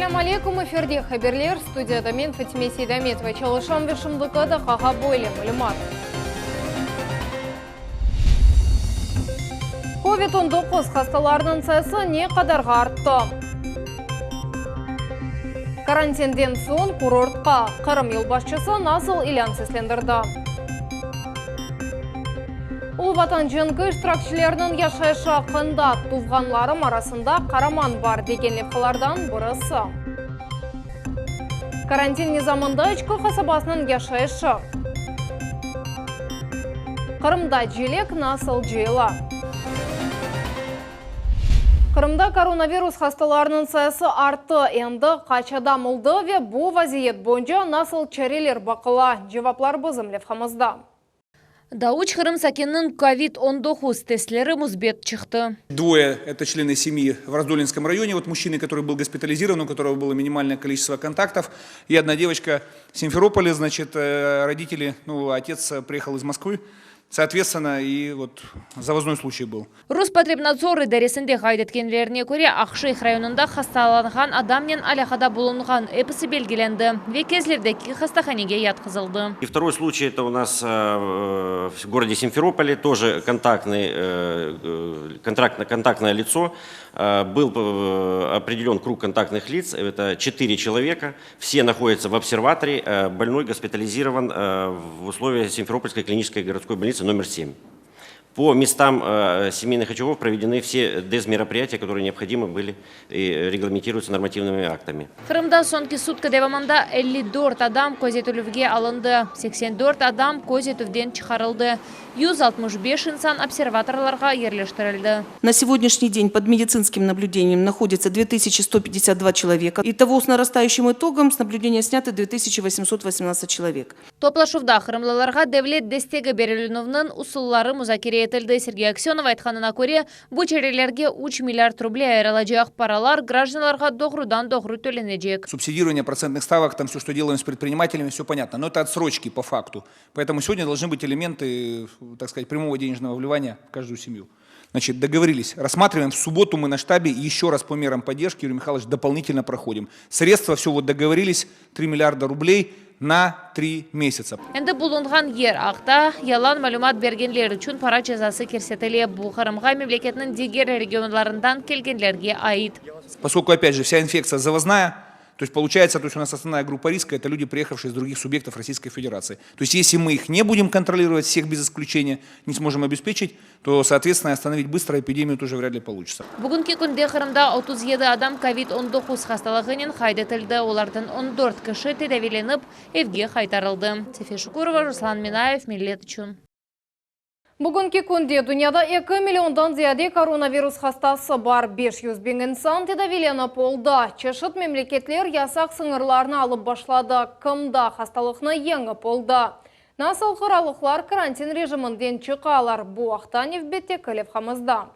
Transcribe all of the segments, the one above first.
Selâm aleykum, efirde haberler, studiyada men Fatime Seydametova çalışam ve şimdiki daqqağa böyle malümat. Covid 19 hastalarınıñ sayısı ne qadarğa arttı? Karantinden soñ kurortqa, Qırım yolbaşçısı nasıl ilân seslendirdi? Ulu Vatan cenki iştirakçileriniñ yaşayışı aqqında Tuvğanlarım arasında qaraman bar degen levhalardan birisi. Karantin nizamında İçki qasabasınıñ yaşayışı. Qırımda celek nasıl cıyıla? Qırımda koronavirus hastalarınıñ sayısı arttı. Endi qaç adam oldı ve bu vaziyet boyunca nasıl çareler baqıla? Cevaplar bizim levhamızda. Daa üç Qırım sakininiñ kovid 19 testleri müsbet çıqtı. Dvoye, это члены семьи в Раздольнинском районе, вот мужчины, который был госпитализирован, у которого было минимальное количество контактов, и одна девочка в Симферополе, значит, родители, ну, отец приехал из Москвы, соответственно, и вот завозной случай был. Rospotrebnadzor idaresinde qayd etkenlerine köre, Aqşeyh rayonında hastalanğan adamnen alâqada bulunğan episi belgilendi ve Kezlevdeki hastahanege yatqızıldı. И второй случай, это у нас в городе Симферополе, тоже контактный, контактное лицо. Был определен круг контактных лиц, это 4 человека, все находятся в обсерваторе, больной госпитализирован в условиях Симферопольской клинической городской больницы номер 7. По местам семейных очагов проведены все дезмероприятия, которые необходимы были и регламентируются нормативными актами. Qırımda soñki sutka devamında 54 adam közetilüvge alındı, 84 adam közetüvden çıqarıldı, 165 insan observatorlarğa yerleştirildi. На сегодняшний день под медицинским наблюдением находится 2152 человека. Итого с нарастающим итогом с наблюдения сняты 2818 человек. Toplaşuvda qırımlılarğa devlet destegi berilüviniñ usulları muzakere etildi. Sergey Aksenov aytqanına köre, bu çarelerge üç milliard ruble ayırılacaq, paralar grajdanlarğa doğrudan-doğru tölenecek. Субсидирование процентных ставок, там все, что делаем с предпринимателями, все понятно. Но это отсрочки по факту. Поэтому сегодня должны быть элементы, так сказать, прямого денежного вливания в каждую семью. Значит, договорились, рассматриваем. В субботу мы на штабе еще раз по мерам поддержки, Юрий Михайлович, дополнительно проходим. Средства, все вот договорились, 3 миллиарда рублей на 3 месяца. Endi bulunğan yer aqta yalan malümat bergenler içün para cezası kirsetile. Bu Qırımğa memleketniñ diger regionlarından kelgenlerge ait. Поскольку, опять же, вся инфекция завозная, то есть получается, то есть у нас основная группа риска это люди, приехавшие из других субъектов Российской Федерации. То есть если мы их не будем контролировать, всех без исключения, не сможем обеспечить, то, соответственно, остановить быстро эпидемию тоже вряд ли получится. Bugünki künde Qırımda 37 adam kovid 19 hastalığınen qayd etildi, olardan 14 kişi tedaviylenip, evge qaytarıldı. Sefe Şukurova, Ruslan Minayev, Millet içün. Bugünki künde dünyada eki milliondan ziyade koronavirus hastası bar, 500 biñ insan tedaviylenip oldı. Çeşit memleketler yasaq sıñırlarını alıp başladı. Kim daa hastalıqnı yeñip oldı? Nasıl qıralıqlar karantin rejiminden çıqalar? Bu aqta nevbetteki levhamızda.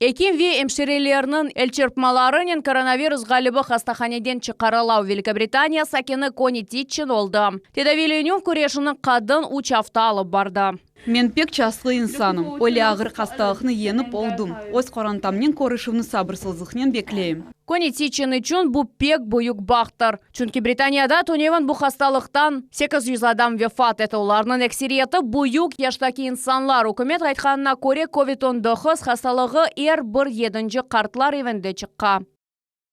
Ekim ve emşirelerniñ elçırpmalarınen koronavirus ğalibi hastahaneden çıqarıla. Velikobritaniya sakini Koni Titçin oldı. Tedaviylenüv küreşini qadın üç afta alıp bardı. Men pek çastlı insanım, öyle ağır hastalıqnı yeñip oldım. Öz qorantamnen körüşüvni sabırsızlıqnen bekleyim. Koni Titçin içün bu pek büyük bahttır. Çünki Britaniyada tünevin bu hastalıqtan 800 adam vefat etti, olarnıñ ekseriyeti büyük yaştaki insanlar. Ükümet aytqanına köre, kovid 19 hastalığı er bir yedinci qartlar evinde çıqqa.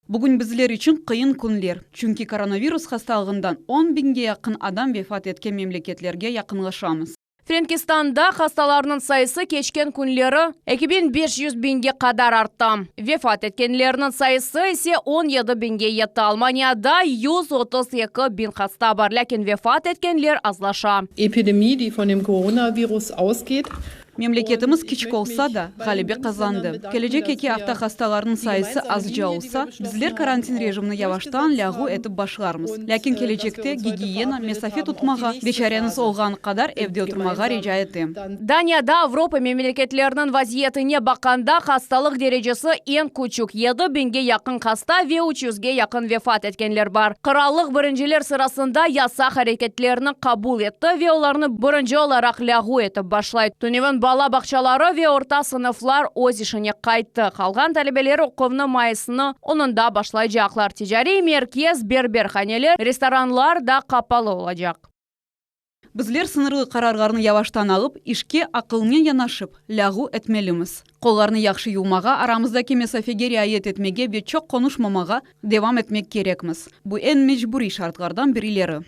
Bugün bizler içün qıyın künler, çünki koronavirus hastalığından on biñge yaqın adam vefat etken memleketlerge yaqınlaşamız. Frenkistanda hastalarnıñ sayısı keçken künleri 2500 biñge qadar arttı. Vefat etkenlerniñ sayısı ise 17 biñge yetti. Almaniyada 132 biñ hasta bar, lâkin vefat etkenler azlaşa. Epidemie, die von dem Coronavirus ausgeht. Memleketimiz kiçik olsa da, ğalebe qazandı. Kelecek eki afta hastalarnıñ sayısı azca olsa, bizler karantin rejimini yavaştan lâğu etip başlarmız. Lâkin kelecekte gigiyena, mesafe tutmağa ve çareñiz olğanı qadar evde oturmağa rica etem. Daniyada Avropa memleketleriniñ vaziyetine baqqanda hastalıq derecesi eñ küçük, yedi biñge yaqın hasta ve üç yüzge yaqın vefat etkenler bar. Qırallıq birinciler sırasında yasaq areketlerini qabul etti ve olarnı birinci olaraq lâğu etip başlay. Tünevin. Bala bağçaları ve orta sınıflar öz işine qayttı. Qalğan talebeler oquvnı mayısnıñ onunda başlaycaqlar. Ticariy merkez, berberhaneler, restoranlar da qapalı olacaq. Bizler sıñırlı qararlarnı yavaştan alıp, işke aqılnen yanaşıp, lâğu etmelimiz. Qollarnı yahşı yuvmağa, aramızdaki mesafege riayet etmege ve çoq qonuşmamağa devam etmek kerekmiz. Bu eñ mecburiy şartlardan birileri.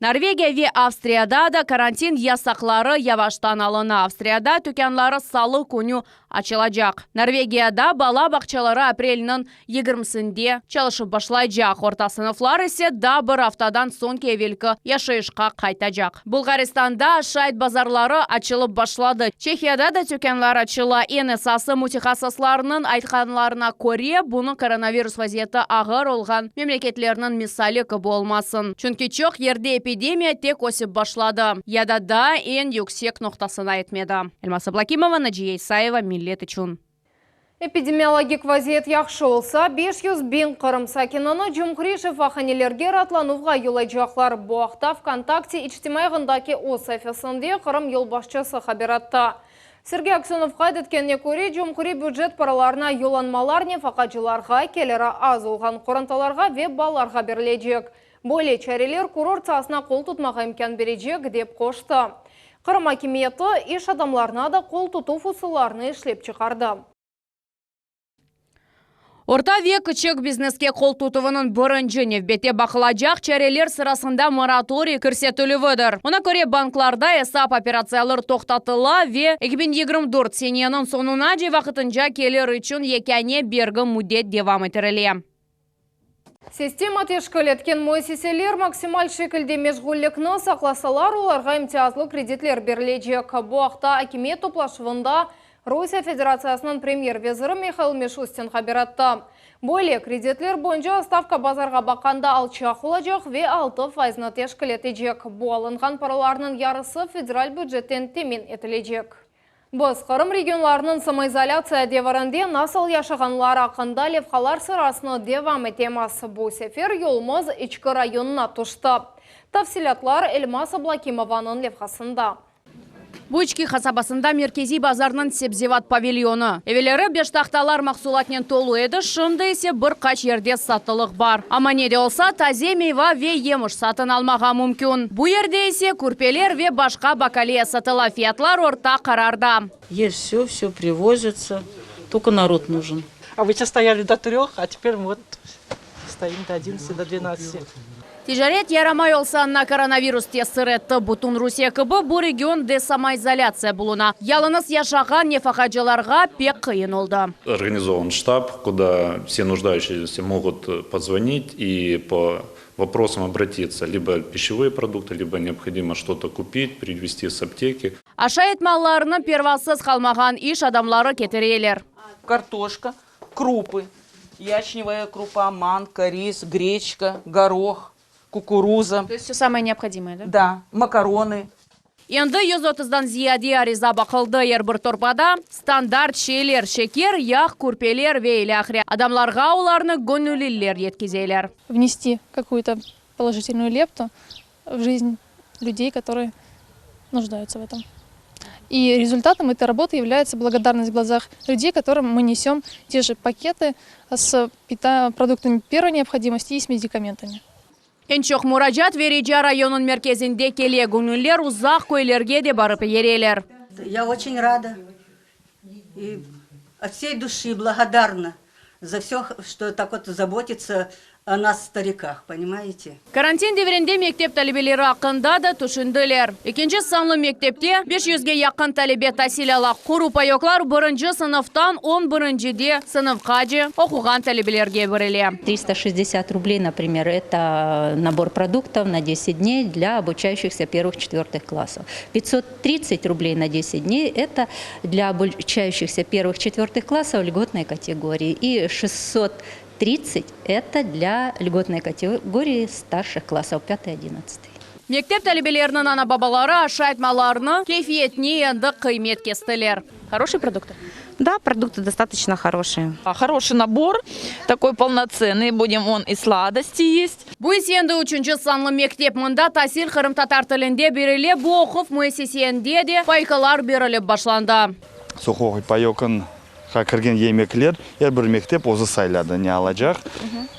Norvegiya ve Avstriyada da karantin yasaqları yavaştan alına. Avstriyada tükânları salı künü açılacaq. Norvegiyada bala bağçaları aprelniñ yigirmisinde çalışıp başlaycaq, orta sınıflar ise daa bir aftadan soñki evelki yaşayışqa qaytacaq. Bulğaristanda aşayt bazarları açılıp başladı. Çehiyada da tükânlar açıla. Eñ esası, mütehassıslarnıñ aytqanlarına köre, bunı koronavirus vaziyeti ağır olğan memleketlerniñ misali kibi olmasın, çünki çoq yerde epidemiya tek ösip başladı ya da daa eñ yüksek noqtasına yetmedi. Elmaz Ablâkimova, Naciye İsayeva, Millet içün. Epidemiologik vaziyet yahşı olsa, 500 biñ Qırım sakinini cumhuriy şifahanelerge raatlanuvğa yollaycaqlar. Bu aqta VKontakte içtimaiy ağındaki öz saifesinde Qırım yolbaşçısı haber etti. Sergey Aksönov qayd etkenine köre, cumhuriy bücet paralarına yollanmalar nefaqacılarğa, keliri az olğan qorantalarğa ve balalarğa berilecek. Böyle çareler kurort saasına qol tutmağa imkân berecek, dep qoştı. Qırım akimiyeti iş adamlarına da qol tutuv usullarını işlep çıqardı. Orta ve küçük bizneske qol tutuvınıñ birinci nevbette baqılacaq çareler sırasında moratoriy kirsetilüvidir. Oña köre banklarda esap operatsiyalar toqtatıla ve 2024 seneniñ soñunace vaqtınca kelir içün yekâne bergi müddet devam ettirile. Sistema teşkil etken müessiseler maksimal şekilde meşğullikni saqlasalar, olarğa imtiyazlı kreditler berilecek. Bu aqta akimiyet toplaşuvında Rusiye Federatsiyasınıñ premyer veziri Mihail Mişustin haber etti. Böyle kreditler boyunca stavka bazarğa baqqanda alçaq olacaq ve 6 faizni teşkil etecek. Bu alınğan paralarnıñ yarısı federal bücetten temin etilecek. Biz Qırım regionlarınıñ samoizolâtsiya devirinde nasıl yaşağanları aqqında levhalar sırasını devam etemiz. Bu sefer yolumız İçki rayonına tüşti. Tafsilâtlar Elmaz Ablâkimovanıñ levhasında. Bu İçki qasabasında merkeziy bazarnıñ sebzevat pavilyonı. Evelleri beştahtalar mahsulatnen tolu edi, şimdi ise bir qaç yerde satılıq bar. Amma ne de olsa taze meyva ve yemiş satın almağa mümkün. Bu yerde ise kürpeler ve başqa bakaliya satıla, fiyatlar orta qararda. Есть все, все привозится, только народ нужен. Обычно стояли до 3, а теперь вот стоим до 11, до 12. Ticaret yaramay olsa koronavirus tesir etti. Bütün Rusiye kibi bu regionda samoizolâtsiya buluna. Yalıñız yaşağan nefaqacılarğa pek qıyın oldı. Организован штаб, куда все нуждающиеся могут позвонить и по вопросам обратиться. Либо пищевые продукты, либо необходимо что-то купить, привезти с аптеки. Aşayt mallarını pervasız qalmağan iş adamları ketireler. Картошка, крупы, ячневая крупа, манка, рис, гречка, горох, кукуруза. То есть все самое необходимое, да? Да, макароны. Endi 130-dan ziyade ariza baqıldı. Er bir torbada standart şeyler, şeker, yağ, kürpeler ve ilâhre. Adamlarğa olarnı göñülliler yetkizeler. Внести какую-то положительную лепту в жизнь людей, которые нуждаются в этом. И результатом этой работы является благодарность в глазах людей, которым мы несем те же пакеты с продуктами первой необходимости и с медикаментами. Eñ çoq muracaat ve rica rayonınıñ merkezinde kele göñülliler uzaq köylerge de barıp yereler. Я очень рада и от всей души благодарна за все, что так вот заботится о нас, стариках, понимаете? Karantin devrinde mektep talebeleri aqqında da tüşündiler. Ekinci sanlı mektepte 500-ge yaqın talebe tasil ala. Quru payoklar birinci sınıftan 11-de sınıfqace oquğan talebelerge berile. 360 рублей, например, это набор продуктов на 10 дней для обучающихся первых-четвертых классов. 530 рублей на 10 дней – это для обучающихся первых-четвертых классов льготной категории. И 630 – это для льготной категории старших классов 5-11. Mektep talebeleriniñ ana-babaları aşayt mallarını keyfiyetine endi qıymet kestiler. Хорошие продукты? Да, продукты достаточно хорошие. Хороший набор, такой полноценный, будем он и сладости есть. Bu ise endi üçünci sanlı mektep. Mında tasil qırımtatar tilinde berile, bu oquv müessisesinde de paykalar berilip başlandı. Suhoy payokınğa kirgen yemekler er bir mektep özü sayladı ne alacaq.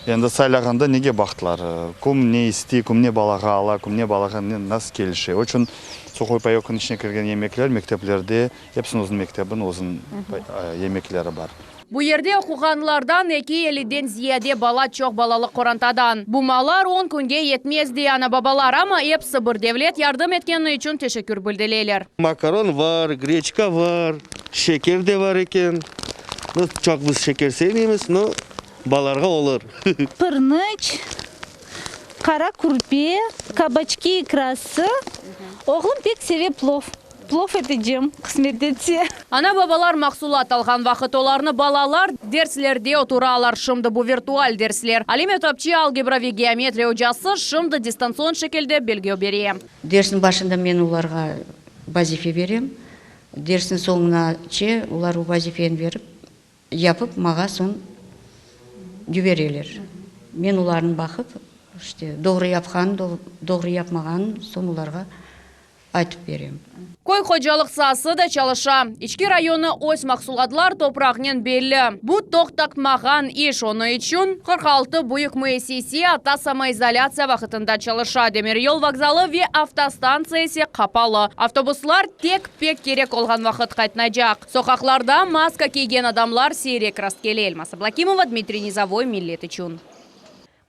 Endi saylağanda nege baqtılar, kim ne istey, kim ne balağa ala, kim ne balağa nasıl kelişe. O içün suhoy payokınıñ içine kirgen yemekler mekteplerde Epsiniñ özüniñ mektebiniñ özüniñ yemekleri bar. Bu yerde oquğanlardan eki elliden ziyade bala çoq balalı qorantadan. Bu mallar on künge yetmez, dey ana-babalar, amma episi bir devlet yardım etkeni içün teşekkür bildireler. Makaron bar, greçka bar, şeker de bar eken. No, çoq biz şeker sevmeymiz, no, balarğa olur. Pırnıç, qara kürpe, kabaçki ikrası. Oğlum pek seve plov. Plov etecem, qısmet etse. Ana-babalar mahsulat alğan vaqıt olarnı balalar derslerde oturalar. Şimdi bu virtual dersler. Alime Topçi, algebra ve geometriya ocası, şimdi distantsion şekilde belgi bere. Dersniñ başında men olarğa vazife berem. Dersniñ soñunace olar o vazifeni berip, yapıp, mağa soñ yibereler. Men olarnı baqıp, işte, doğru yapqanın, doğru yapmağanın soñ olarğa aytıp berem. Köy hocalıq saası da çalışa. İçki rayonı öz mahsulatlar toprağınen belli. Bu toqtatmağan iş, onıñ içün 46 büyük müessise atta samoizolâtsiya vaqıtında çalışa, demiryol vokzalı ve avtostantsiya ise qapalı. Avtobuslar tek pek kerek olğan vaqıt qatnaycaq. Soqaqlarda maska kiygen adamlar siyrek rastkele. Elmaz Ablâkimova, Dmitriy Nizovoy, Millet içün.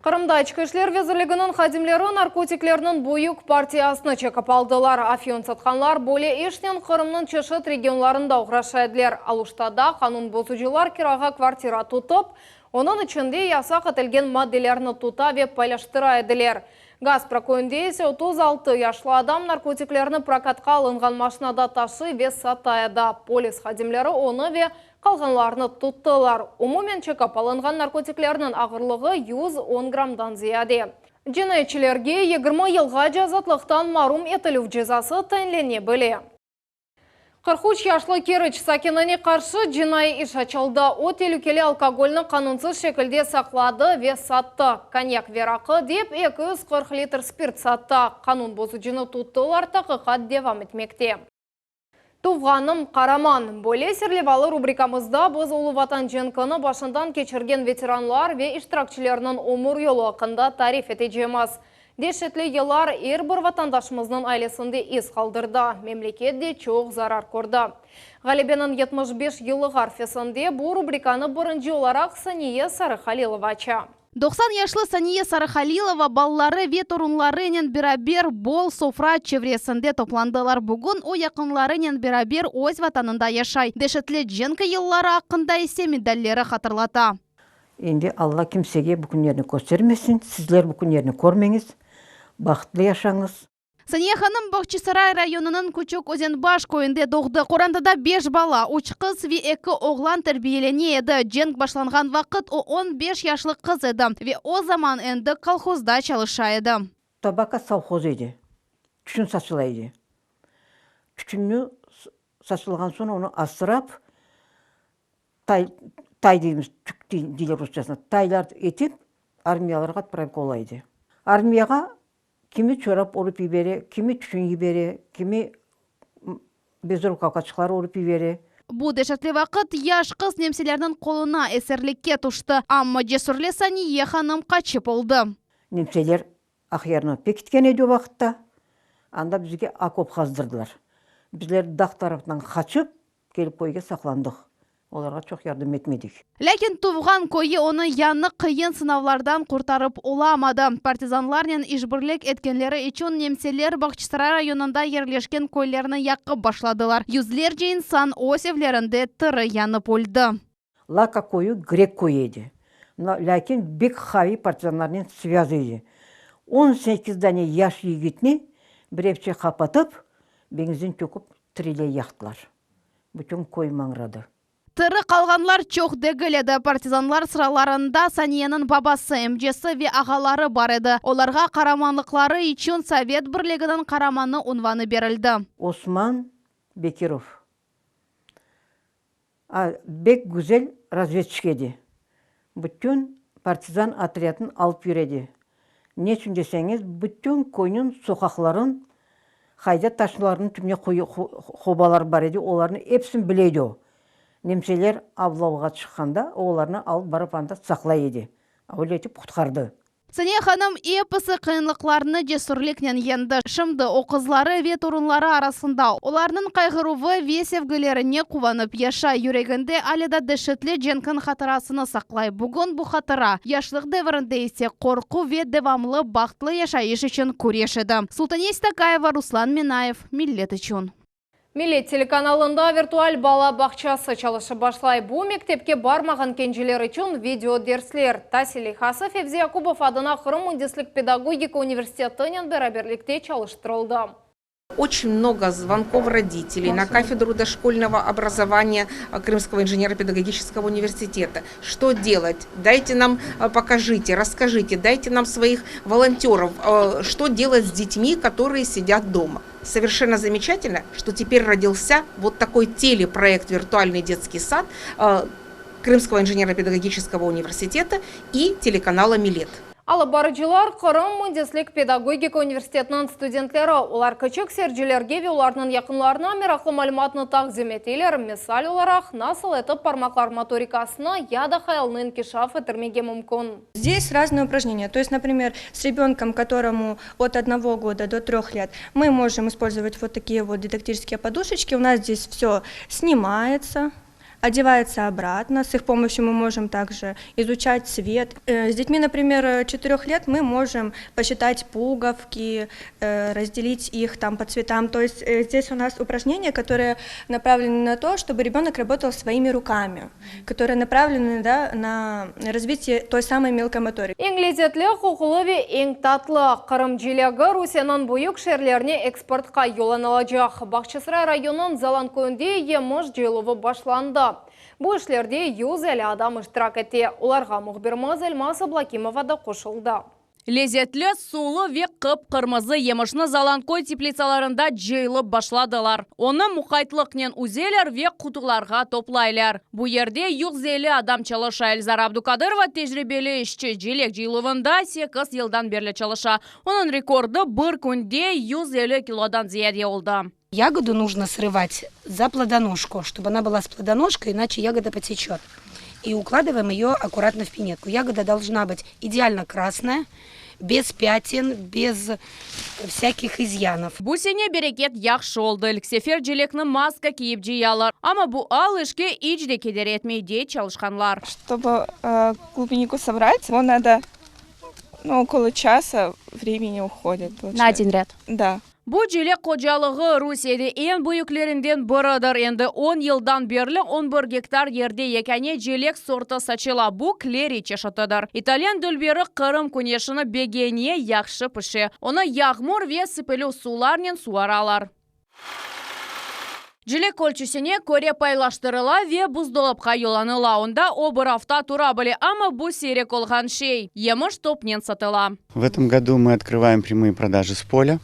Qırımda İçki işler vezirliginiñ hadimleri narkotiklerniñ büyük partiyasını çekip aldılar. Afyon satqanlar böyle işnen Qırımnıñ çeşit regionlarında oğraşa ediler. Aluştada qanun bozucılar kirağa kvartira tutıp, onıñ içinde yasaq etilgen maddelerni tuta ve paylaştıra ediler. Gaspra köyünde ise 36 yaşlı adam narkotiklerni prokatqa alınğan maşinada taşıy ve sata edi. Polis hadimleri onı ve Qalğanlarnı tuttılar. Umumen çekip alınğan narkotiklerniñ ağırlığı 110 grammdan ziyade. Cinayetçilerge 20 yılğace azatlıqtan marum etilüv cezası tayinlene bile. 43 yaşlı Keriç sakinine qarşı cinaiy iş açıldı. O, telükeli alkogolni qanunsız şekilde saqladı ve sattı. Konyak ve raqı dep 240 litr spirt sattı. Qanun bozucını tuttılar, taqiqat devam etmekte. Tuvğanım, qaraman! Böyle serlevalı rubrikamızda biz Ulu Vatan cenkini başından keçirgen veteranlar ve iştirakçilerniñ ömür yolu aqqında tarif etecemiz. Deşetli yıllar er bir vatandaşımıznıñ ailesinde iz qaldırdı, memleket de çoq zarar kördi. Ğalebeniñ 75 yıllıq arfesinde bu rubrikanı birinci olaraq Saniye Sarıhalilova aça. 90 yaşlı Saniye Sarıhalilova balaları ve torunlarınen beraber bol sofra çevresinde toplandılar. Bugün o yaqınlarınen beraber öz Vatanında yaşay. Deşetli cenk yılları aqqında ise medalleri hatırlata. Endi Alla kimsege bu künlerni köstermesin, sizler bu künlerni körmeñiz, bahtlı yaşañız. Saniye hanım Bağçasaray rayonınıñ Küçük Özenbaş köyünde doğdı. Qorantada beş bala, üç qız ve eki oğlan terbiyelene edi. Cenk başlanğan vaqıt o on beş yaşlı qız edi ve o zaman endi kolhozda çalışa edi. Tabaka sovhozı edi. Tütün saçıla edi. Tütünni saçılğan soñ onı asrap, tay, tay deymiz, tük deyler rusçasına, taylar etip armiyalarğa otpravka ola edi. Armiyağa Kimi çorap örüp yibere, kimi tütün yibere, kimi bezrukavkaçıqlar örüp yibere. Bu deşetli vaqıt yaş qız nemselerniñ qoluna esirlikke tüşti. Amma cesürli Saniye hanım qaçıp oldı. Nemseler Aqyarnı pekitken edi o vaqıtta. Anda bizge okop qazdırdılar. Bizler dağ taraftan qaçıp, Kelip köyge saqlandıq. Olarğa çoq yardım etmedik. Lâkin tuvğan köyü onı yañı qıyın sınavlardan qurtarıp olamadı. Partizanlarnen işbirlik etkenleri içün nemseler Bağçasaray rayonında yerleşken köylerni yaqıp başladılar. Yüzlerce insan öz evlerinde tiri yanıp öldi. Laka köyü grek köyü edi. Lâkin bek qaviy partizanlarnen svâz edi. On sekiz dane yaş yigitni birevçe qapatıp, benzin töküp tiriley yaqtılar. Bütün köy mañradı. Tiri qalğanlar çoq degil edi. Partizanlar sıralarında Saniyeniñ babası, emcesi ve ağaları bar edi. Olarğa qaramanlıqları içün Sovet Birliginiñ Qaramanı unvanı berildi. Osman Bekirov. A, bek güzel razvedçik edi. Bütün partizan otryadın alıp yüredi. Neçün deseñiz, bütün köyniñ soqaqların, qayda taşlarnıñ tübüne quyu, qobalar bar edi, olarnı episini bile edi o. Nemseler avlavğa çıqqanda, o olarnı alıp barıp anda saqlay edi. Öyle etip qutqardı. Saniye hanım episi qıyınlıqlarnı cesürliknen yeñdi. Şimdi o qızları ve torunları arasında, olarnıñ qayğıruvı ve sevgilerine quvanıp yaşay. Yüreginde alâ da deşetli cenkniñ hatırasını saqlay. Bugün bu hatıra, yaşlıq devirinde ise qorqu ve devamlı bahtlı yaşayış içün küreş edi. Sultaniye Stakayeva, Ruslan Menayev, Millet içün. Millet telekanalında virtual bala bağçası çalışıp başlay. Bu, mektepke barmağan kenciler içün video dersler. Tasil leyhası Fevzi Yakubov adına Qırım müendislik-pedagogika universitetinen beraberlikte çalıştırıldı. Oçen mnogo zvonков родителей на кафедру дошкольного образования Крымского инженерно-педагогического университета. Что делать? Дайте нам, покажите, расскажите, дайте нам своих волонтеров, что делать с детьми, которые сидят дома. Совершенно замечательно, что теперь родился вот такой телепроект «Виртуальный детский сад» Крымского инженерно-педагогического университета и телеканала «Милет». Alıp barıcılar Qırım müendislik pedagogika universitetiniñ studentleri. Olar kiçik seyircilerge ve olarnıñ yaqınlarına meraqlı malümatnı taqdim eteler, misal olaraq, nasıl etip parmaqlar motorikasını ya da hayalını inkişaf ettirmege mümkün. Здесь разные упражнения. То есть, например, с ребенком, которому от одного года до трех лет, мы можем использовать вот такие вот дидактические подушечки. У нас здесь все снимается, одевается обратно. С их помощью мы можем также изучать цвет. С детьми, например, 4 лет мы можем посчитать пуговки, разделить их там по цветам. То есть здесь у нас упражнения, которые направлены на то, чтобы ребенок работал своими руками, которые направлены, да, на развитие той самой мелкомоторики. Eñ lezetli, qoqulı ve eñ tatlı Qırım cilegi Rusiyeniñ büyük şeerlerine eksportqa yollanılacaq. Bağçasaray rayonınıñ Zalan köyünde yemiş cıyıluvı başlandı. Bu işlerde 150 adam iştirak ete. Olarğa mühbirimiz Elmaz Ablâkimova da qoşuldı. Lezetli, sulı ve qıp-qırmızı yemişni Zalanköy teplitsalarında cıyılıp başladılar. Onı muqaytlıqnen üzeler ve qutularğa toplaylar. Bu yerde 150 adam çalışa. Elzara Abdukadırova tecribeli işçi, cilek cıyıluvında sekiz yıldan berli çalışa. Onıñ rekordı bir künde 150 kilodan ziyade oldı. Ягоду нужно срывать за плодоножку, чтобы она была с плодоножкой, иначе ягода потечет. И укладываем ее аккуратно в пинетку. Ягода должна быть идеально красная, без пятен, без всяких изъянов. Bu sene bereket yahşı oldı. İlk sefer cilekni maska kiyip cıyalar. Amma bu al işke iç de keder etmey, dey çalışqanlar. Чтобы клубнику собрать, его надо, ну, около часа времени уходит, получается. На один ряд? Да. Bu cilek hocalığı Rusiyede eñ büyüklerinden biridir. Endi 10 yıldan berli 11 gektar yerde yekâne cilek sortı saçıla. Bu kleri çeşitidir. İtalyan dülberi Qırım küneşini begene, yahşı pişe. Onı yağmur ve sipilü suvlarnen suvaralar. Cilek ölçüsine köre paylaştırıla ve buzdolapqa yollanıla. Onda o bir afta tura bile, amma bu siyrek olğan şey. Yemiş topnen satıla. В этом году мы открываем прямые продажи с поля.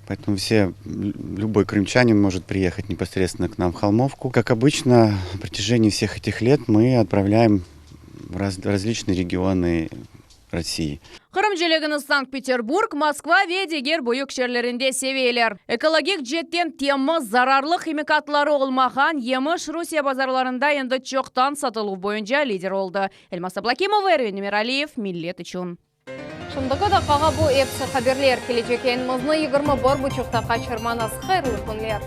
Поэтому все, любой крымчанин может приехать непосредственно к нам в Холмовку. Как обычно, на протяжении всех этих лет мы отправляем в раз, различные регионы России. Qırım cilegini Sankt-Peterburg, Moskva ve diger büyük şeerlerinde seveler. Ekologik ceetten temiz, zararlı himikatları olmağan yemiş Rusiye bazarlarında endi çoqtan satıluv boyunca lider oldı. Elmaz Ablâkimova, Ervin Emiraliyev, Millet içün. Şimdiki daqqağa bu episi haberler. Kelecek yayınımıznı 21 buçuqta qaçırmañız. Hayırlı künler.